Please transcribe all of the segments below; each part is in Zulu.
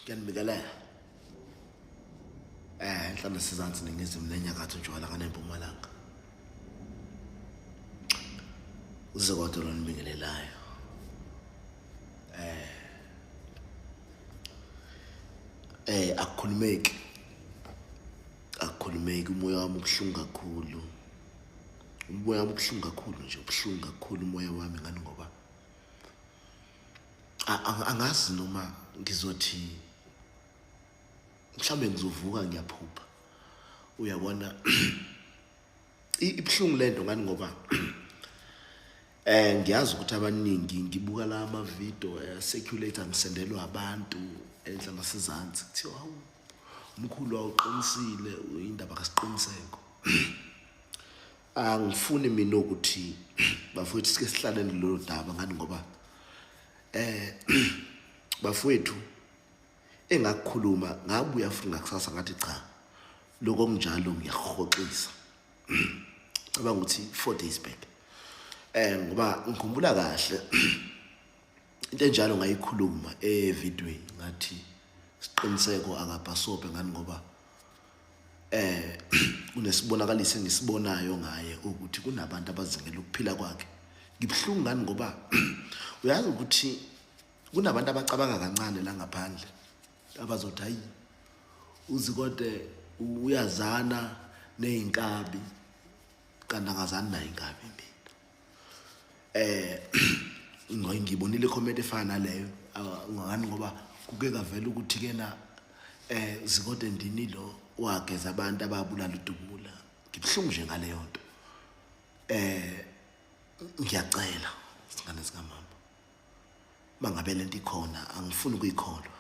Ngiyanibingelela. Enhla nasezansi ningizimu nenyakatho ntshonalanga nempumalanga. Uze kodwa lonibingelelayo. Akukhulumeki. Akukhulumeki umoya wami ubuhlungu kakhulu. Umoya wami ubuhlungu kakhulu nje, ubuhlungu kakhulu umoya wami ngani ngoba angazi noma ngizothi mhlawumbe ngizovuka ngiyaphupha uyabona ibuhlungu lento ngani ngoba ngiyazi ukuthi abaningi ngibuka la ama video eh, circulate ngisendelwa abantu enhla nasezansi kuthiwa hawu umkhulu awuqinisile indaba kasiqiniseko Angifuni mina ukuthi bafowethu sike sihlalele lolo daba ngani ngoba eh bafowethu engakukhuluma ngabuya futhi ngakusasa ngathi cha lokho okunjalo ngiyakuhoxisa cabanga ukuthi 4 days back eh ngoba ngikhumbula kahle into enjalo ngayikhuluma evidweni ngathi siqiniseko akabhasobhe ngani ngoba eh kunesibonakaliso engisibonayo ngaye ukuthi kunabantu abazingela ukuphila kwakhe ngibuhlungu ngani ngoba uyazi ukuthi kunabantu abacabanga kancane la ngaphandle abazothi hayi uzikode uyazana nezinkabi kanti angazani naye inkabi mina eh ngibonile icomment efana naleyo ngani ngoba kuke kavela ukuthi kena eh zikode ndini lo wageza abantu ababulala udubula ngibuhlungu nje ngaleyo nto eh ngiyacela singane sikamama mangabe lento ikhona angifuni ukuyikholwa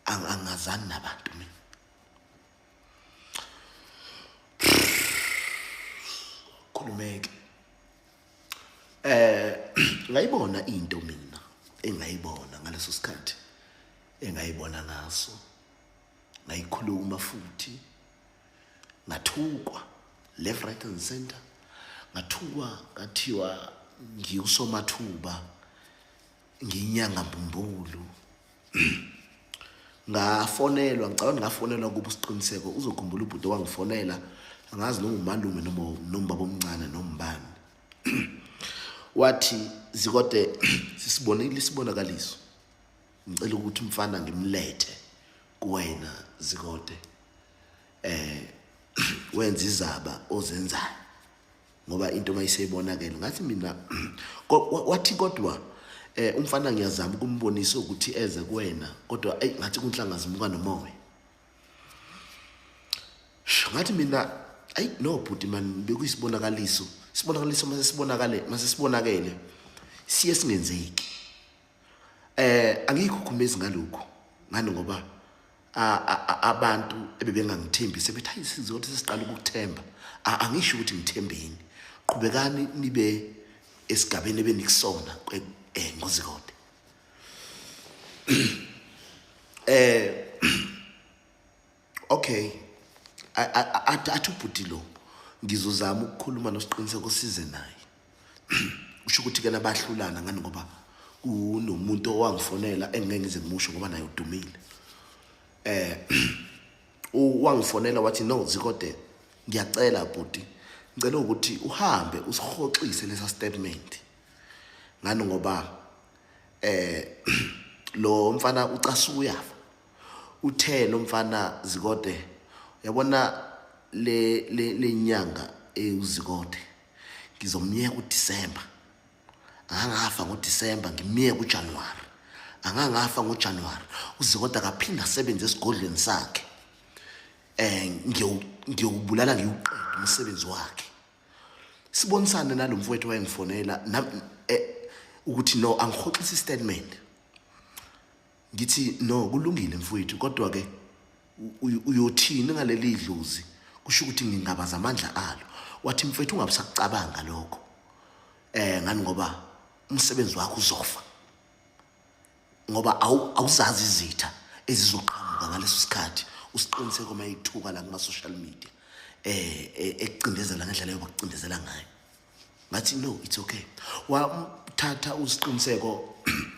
angazani nabantu mina khulumeke eh ngayibona into mina engayibona ngaleso sikhathi engayibona ngaso ngayikhuluma futhi ngathukwa left right and center ngathukwa ngathiwa ngiwusomathuba ngiyinyanga mbumbulu ngafonelwa ngicabanga ngafonelwa kuba usiqiniseko uzokhumbula ubhuti owangifonela angazi noma umalume noma nombaba omncane nombani wathi zikode sisibonile isibonakaliso ngicela ukuthi umfana ngimlethe kuwena zikode eh wenza izaba ozenzayo ngoba into mayiseyibonakele ngathi mina wathi kodwa eh umfana ngiyazama ukumbonisa ukuthi eze kuwena kodwa ey ngathi kunhlanga zimuka nomoya ngathi mina ayi no bhuti man bekuyisibonakaliso isibonakaliso mase sibonakale mase sibonakele siye singenzeki eh angiyikhukhumezi ngalokhu ngani ngoba abantu ebebengangithembi sebethi hayi sizothi sesiqala ukukuthemba angisho ukuthi ngithembeni qhubekani nibe esigabeni ebenikusona eh ngozikode eh okay athi ubhuti lo ngizozama ukukhuluma nosiqiniseko size naye kusho ukuthi ke nabahlulana ngani ngoba kunomuntu owangifonela engeke ngize ngimusho ngoba naye udumile eh wangifonela wathi no zikode ngiyacela bhuti ngicela ukuthi uhambe usihoxise lesa statement ngani ngoba eh lo mfana ucasuka uyafa uthe lo mfana zikode uyabona le lenyanga ewuzikode ngizomyeka uDecember angangafa ngoDecember ngimyeke uJanuary angangafa ngoJanuary uzikode akaphinda asebenze esigodlweni sakhe eh ngiyowubulala ngiwuqede umsebenzi wakhe sibonisane nalo mfowethu wayengifonela eh, ukuthi no angihoxisa istatement ngithi no kulungile mfowethu kodwa ke uyothini ngaleli dlozi kusho ukuthi ngingabaza amandla alo wathi mfowethu ungabusakucabanga lokho eh ngani ngoba umsebenzi wakho uzofa ngoba awuzazi izitha ezizoqhamuka ngaleso sikhathi usiqiniseko uma ithuka la kuma social media eh, eh ekucindezela ngendlela yokucindezela ngayo ngathi no it's okay wamthatha usiqiniseko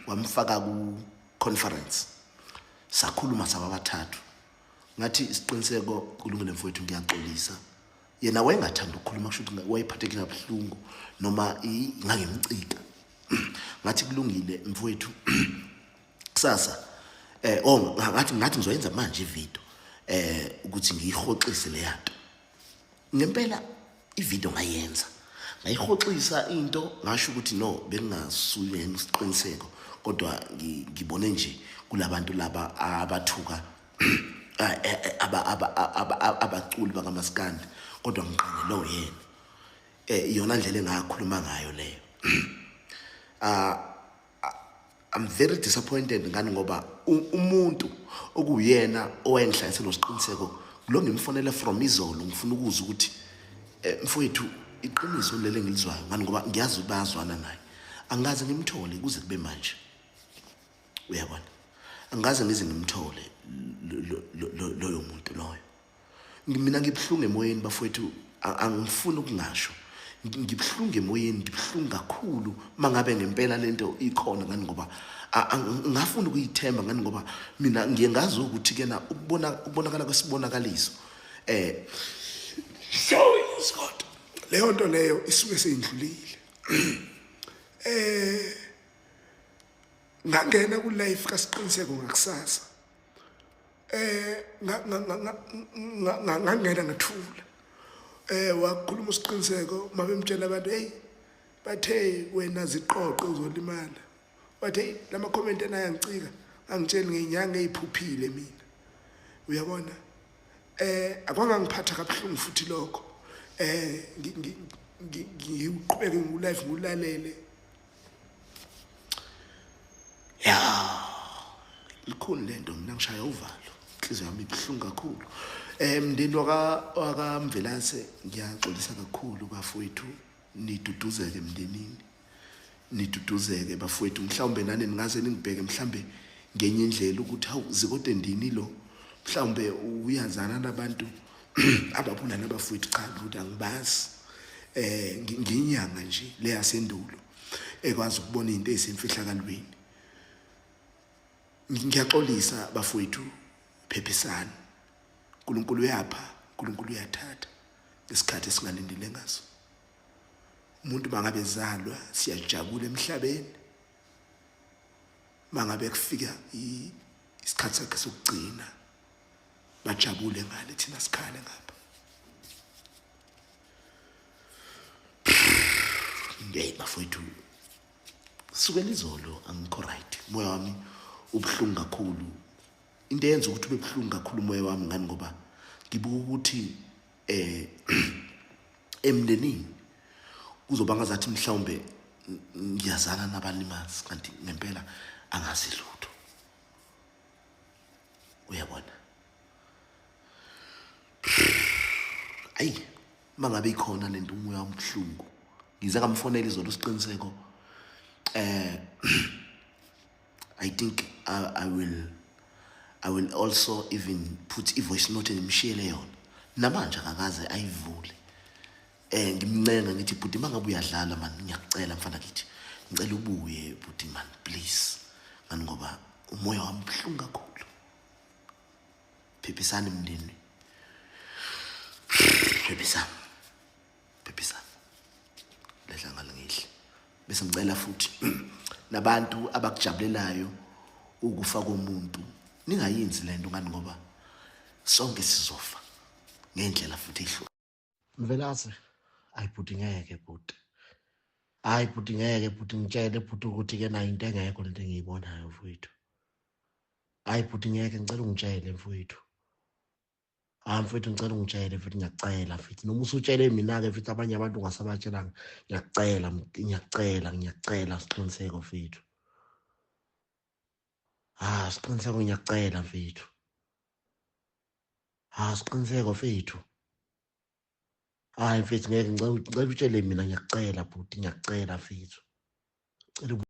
wamfaka ku conference Sakhuluma sababathathu. Ngathi isiqiniseko kulungile mfowethu ngiyaxolisa. Yena wayengathanda ukukhuluma kusho ukuthi wayephatheke kabuhlungu noma ngangimcika. Ngathi kulungile mfowethu kusasa oh ngathi ngizoyenza manje ivideo ukuthi ngiyihoxise le yanto. Ngempela ivideo ngayenza. Ngayihoxisa into ngasho ukuthi no bengingasuyena isiqiniseko kodwa ngibone nje kulabantu laba abathuka abaculi bakamaskandi kodwa ngiqangelo yena. Iyona ndlela engakhuluma ngayo leyo. I'm very disappointed ngani ngoba umuntu okuyena owayengihlanganise nosiqiniseko lo ngimfonele from izolo ngifuna ukuzwa ukuthi mfowethu iqiniso leli engilizwayo ngani ngoba ngiyazi bayazwana naye. Angaze ngimthole kuze kube manje. Uyabona? Angaze ngize ngimthole loyo muntu loyo. Mina ngibuhlungu emoyeni bafowethu, angifuni ukungasho. Ngibuhlungu emoyeni, ngibuhlungu kakhulu mangabe ngempela lento ikhona ngani ngoba ngafuna ukuyithemba ngani ngoba mina ngiye ngazi ukuthi kena ukubona ukubonakala kwesibonakaliso sorry Scott, leyo nto leyo isuke seyindlulile. Ngangena ku life kaSiqiniseko ngakusasa. Ngangena ngathula. Wakhuluma uSiqiniseko mabemtshela abantu, hey bathe wena ziqoqe uzolimala. Wathi hey lama comment enayangicika, angitsheli ngenyanga eziphuphile mina. Uyabona? Akwangangiphatha kabuhlungu futhi lokho. Ngiqhubeke ngu live ngulalele. Ya likhulu lento, mina ngishaya uvalo, inhliziyo yami ibuhlungu kakhulu. Mndeni waka Mvelase ngiyaxolisa kakhulu bafowethu, niduduzeke emndenini, niduduzeke bafowethu. Mhlawumbe nani ningaze ningibheke mhlawumbe ngenye indlela ukuthi hawu zikode ndini lo, mhlawumbe uyazana nabantu ababulala abafowethu. Cha ukuthi angibazi, ngiyinyanga nje leyasendulo ekwazi ukubona izinto ezisemfihlakalweni. Ngiyaxolisa bafowethu, phephisani. uNkulunkulu uyapha, uNkulunkulu uyathatha ngesikhathi esingalindile ngaso. Umuntu mangabe ezalwa siyajabula emhlabeni, mangabe kufika isikhathi sakhe sokugcina bajabule ngale, thina sikhale ngapha. Hey bafowethu, sukela izolo angikho right, umoya wami ubuhlungu kakhulu. Into eyenza ukuthi ube buhlungu kakhulu umoya wami ngani ngoba ngibuka ukuthi emndenini kuzoba ngazathi mhlawumbe ngiyazana nabalimazi, kanti ngempela angazi lutho. Uyabona? Ayi mangabe ikhona lento umoya wami ubuhlungu. Ngize ngamfonela izolo uSiqiniseko. I think I will also even put i-voice note ngimshiyele yona. Namanje akakaze ayivule. Ngimncenga ngithi bhuti mangabe uyadlala man, ngiyakucela mfana kithi, ngicela ubuye bhuti man please, ngani ngoba umoya wami ubuhlungu kakhulu. Phephisani mndeni, phephisani, phephisani, lehla ngalingihle. Bese ngicela futhi nabantu abakujabulelayo ukufa komuntu, ningayenzi lento ngani ngoba sonke sizofa ngendlela futhi ehluka. Mvelase, ayi bhuti ngeke bhuti, hayi bhuti ngeke bhuti, ngitshele bhuti ukuthi ke nayo into engekho lento engiyibonayo mfowethu. Hayi bhuti ngeke, ngicela ungitshele mfowethu. Hayi mfowethu ngicela ungitshele mfowethu, ngiyakucela mfowethu, noma usutshele mina-ke mfowethu, abanye abantu ungasabatshelanga, ngiyakucela, ngiyakucela, ngiyakucela Siqiniseko mfowethu. Ah Siqiniseko ngiyakucela mfowethu. Ah Siqiniseko mfowethu. Hayi mfethu ngeke, ngicela utshele mina, ngiyakucela bhuti, ngiyakucela mfethu. Ngicela.